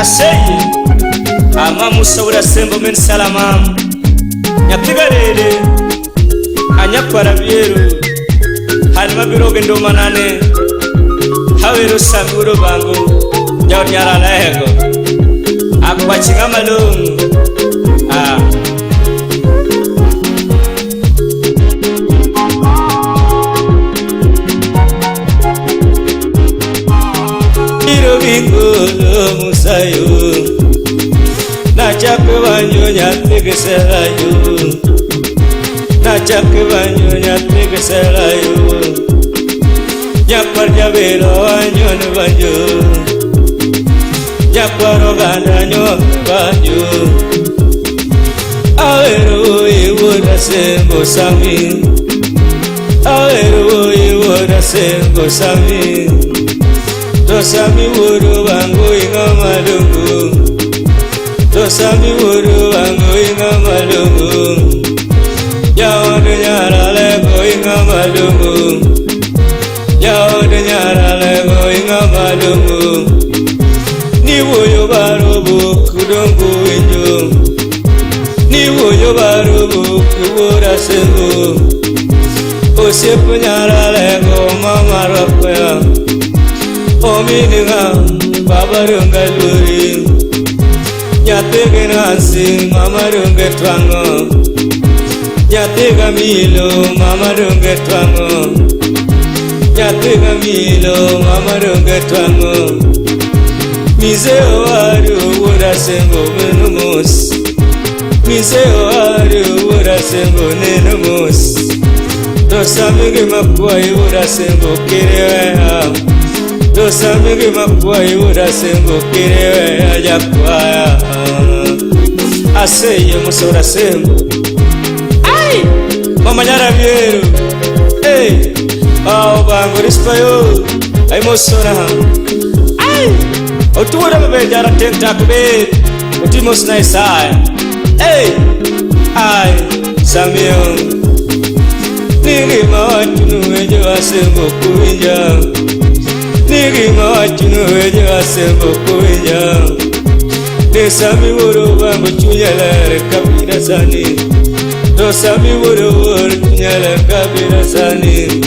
Aseye ama musawura sembo men salamam nyatigarere anyakwara bieru halma biro gendo manane hawero saburo bangu jawnyara lego akwachinga malung ah Bingolo musayo nachake banyo nyategeserayo nachake banyo nyategeserayo nyakwar jabelo banyo ne banyo nyakwaro ganda nyo banyo awero iwora sembo sami awero iwora sembo sami Tosami wuru bangu inga malungu Tosami wuru bangu inga malungu Yaodu nyara lego inga malungu Yaodu nyara lego inga malungu Niwoyo barubu kudongu inju Niwoyo barubu kuwura sengu Osiepu nyara lego mama rokwea Omininga baba runga luri Nyatege nasi mama runga twango Nyatega milo mama runga twango Nyatega milo mama runga twango Mize owaru wura sengo menumos Mize owaru wura sengo nenumos Tosamige makwai wura sengo kirewa Tosamige makwai wura sengo kirewe ajakwaya Aseye musora sengo Ai mama nyara bieru Hey ao bango rispayo ai mosora Ai otuwura bebe jara tenta kube otimos na isaya Hey ai samio Nigi mawachunu weje wasengo kuinja Nigi mawachunu weje wasengo kuinja Nesami wuro wangu chunyelere kabira sani Tosami wuro wuro chunyelere kabira sani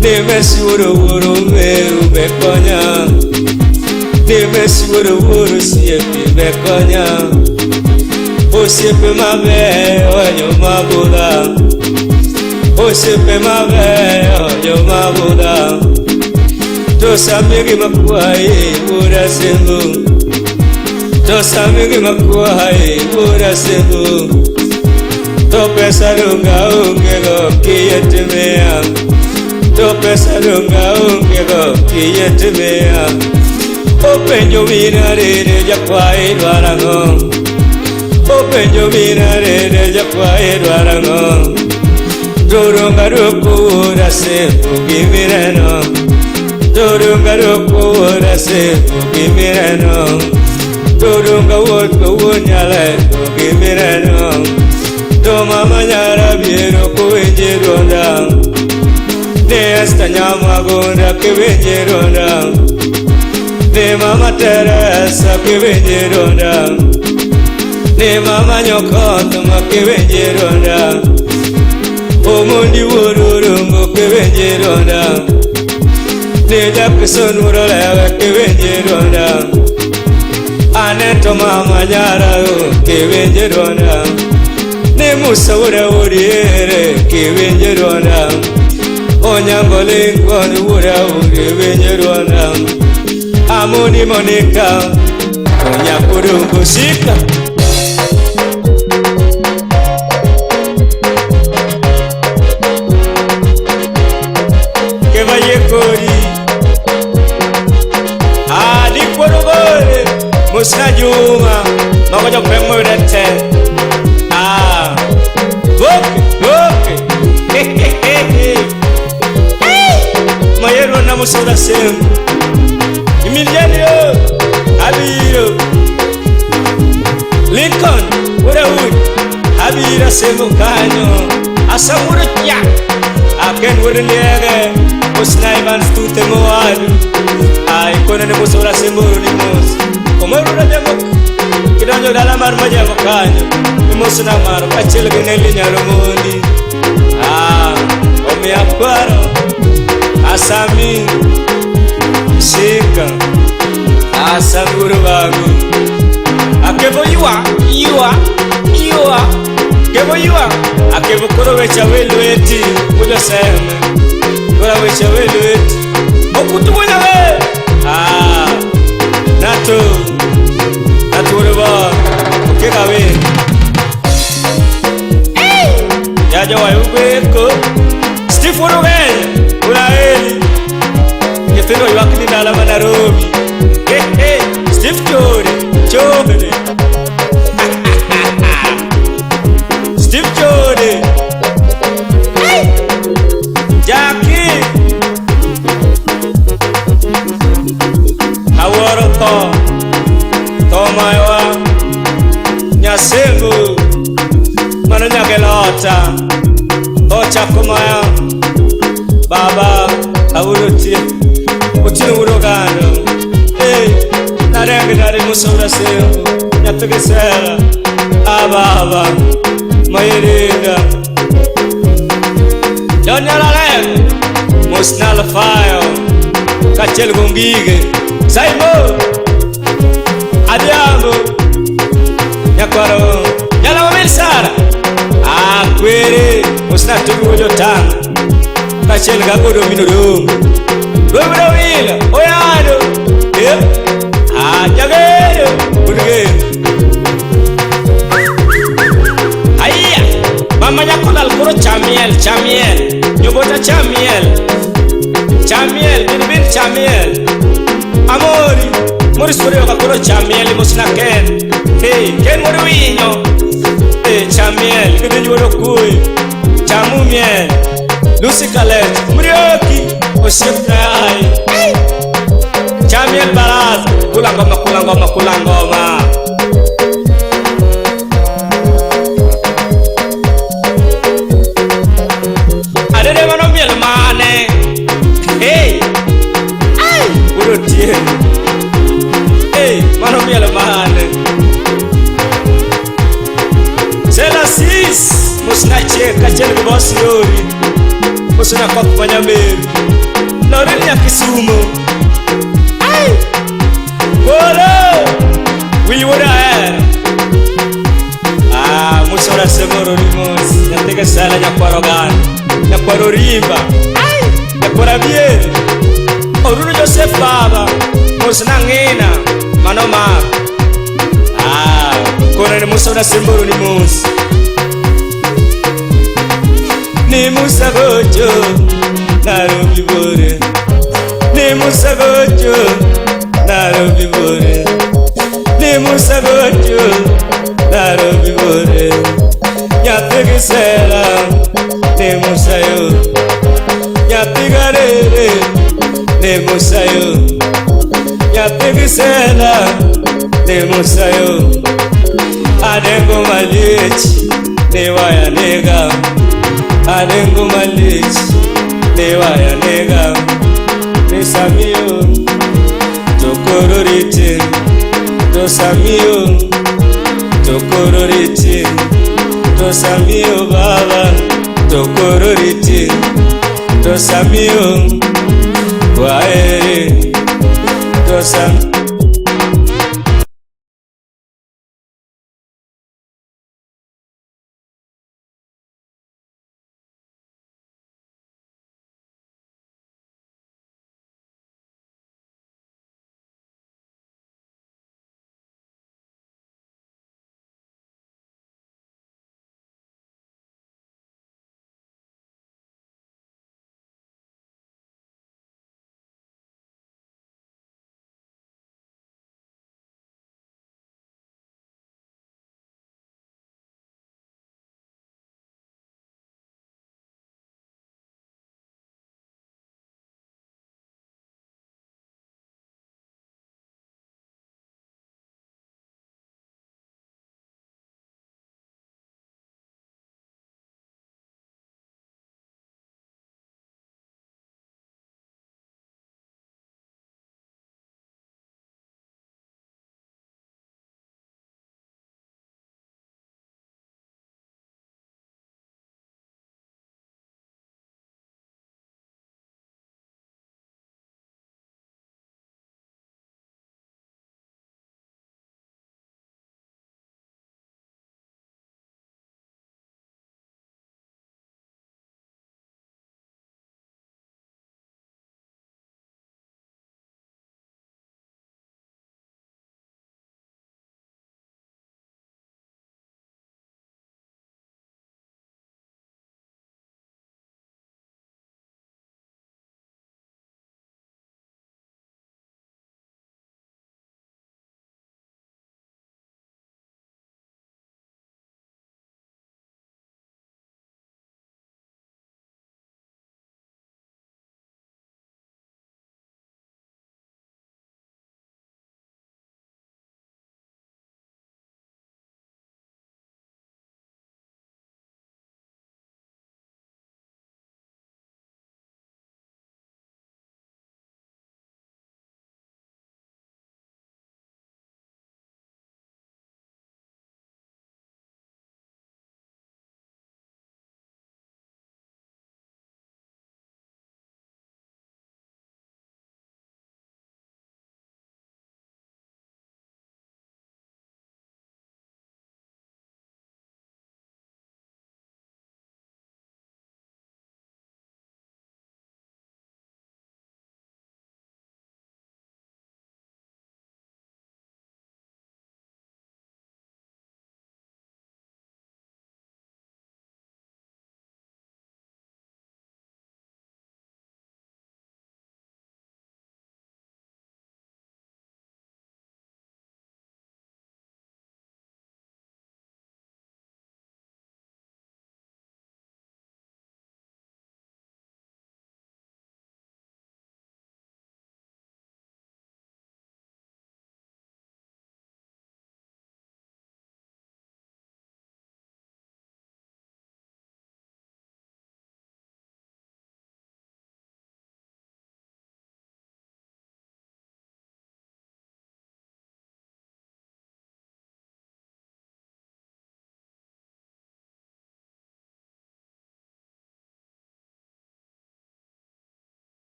Nemesi wuro wuro meru bekonya Nemesi wuro wuro siepi bekonya Osiepe mabe onyo mabuda Osiepe mabe onyo mabuda Tosamigi makwai wura sengu Tosamigi makwai wura sengu To pesa runga ungego kiyetimea To pesa runga ungego kiyetimea Openjo minarere jakwai dwarango Openjo minarere jakwai dwarango Dorunga ruku wura sengu gimireno Dorunga ruku wura sengu gimireno Dorunga wotko wunyale gimireno To mama nyara biero kuwinji ronda Ne esta nyama gonda kiwinji ronda Ne mama Teresa kiwinji ronda Ne mama nyokoto ma kiwinji ronda Omondi wururungo kiwinji ronda Ne Jackson wurolewe kiwinji ronda Aneto mama nyara kiwinji ronda Ne Musa wura wuriere kiwinji ronda Onyango Lincoln wura wuri ronda Amoni Monica Onyakurungu shika Kevayekori Adikorogore Musa Juma Magojo pemurete Ah Goke goke Mayero na musora sem Emiliano Abiro Lincoln ura uri Abira sembo kanyo Asamuro kya Aken uri liege Osna Ivan stute moadu Ai kona ne musora sembo ni mos Omaru na Dala mar Majengo kanyo imosna maro kaachiel gi Nelly Nyaromondi. Ah, omiya kwaro Asami Shika Asami wuod Bangu. Akebo ywa ywa ywa Kebo ywa Akebo koro weche awe lweti wuod Oseme. Koro weche awe lweti Okutu wuod awe. Ah, Nato Nato wuod Bor Okega we. Jaja wa Ugweko Steve wuod Ugenya Ulaeli Nyithindo ywak ni dala ma Nairobi. Hey, hey, Steve Chode Chode Steve Chode Jackie Awuoro tho tho mawa Nyasembo mano nyagelota tho chako maya baba awuoro otieno wuod Ogando. Hey, narenge nare musaura sembo nyathi gi sera ababa mayiringa Jonyala mosna Alfayo kaachiel gi Ongige Saimo Adhiambo nyakwaro Nyala Wamil Sara Akwere mosna Tobi wuod Otang' kaachiel gi Agodo min Odongo Wuod Owila Oyado Jagedo wuod Geno. Aya mama nyakolal koro chamiel chamiel nyobota chamiel chamiel bin bin chamiel Amori Moris wuod Yoga koro chamiel mosna Ken. Hey, Ken wuod Winyo. Hey, chamiel gidinj wuod Okuyu chamu miel Lucy Kalet Mrioki osiepna ai Chamiel baraza kula ngoma kula ngoma kula ngoma. Adede mano miel mane. Hey, ai wuod Otieno. Hey, mano miel mane. Sela sis mosna chieng' kaachiel gi boss Lori mosna koth ma Nyameru Lori ni Kisumo. Ai Polo Willy wuod Ahero. Ah, mosora semoro ni mos nyathi gi sela nyakwar Oganda nyakwar Orimba. Ai nyakwar Abiero Oruru Joseph baba mosna Ng'ina mano mak. Ah, koro ni mosora semboro ni mos Ni Musa gocho Nairobi bore Ni Musa gocho Nairobi bore Ni Musa gocho Nairobi bore Nyathi gi sela Ni Musa yo Nyathi garere Ni Musa yo Nyathi gi sela Ni Musa yo Adengo malich Ni waya nega Adengo malich Ni waya nega Ni Samio Tokororiti To Samio Tokororiti To Samio baba Tokororiti To Samio Waere To Samio.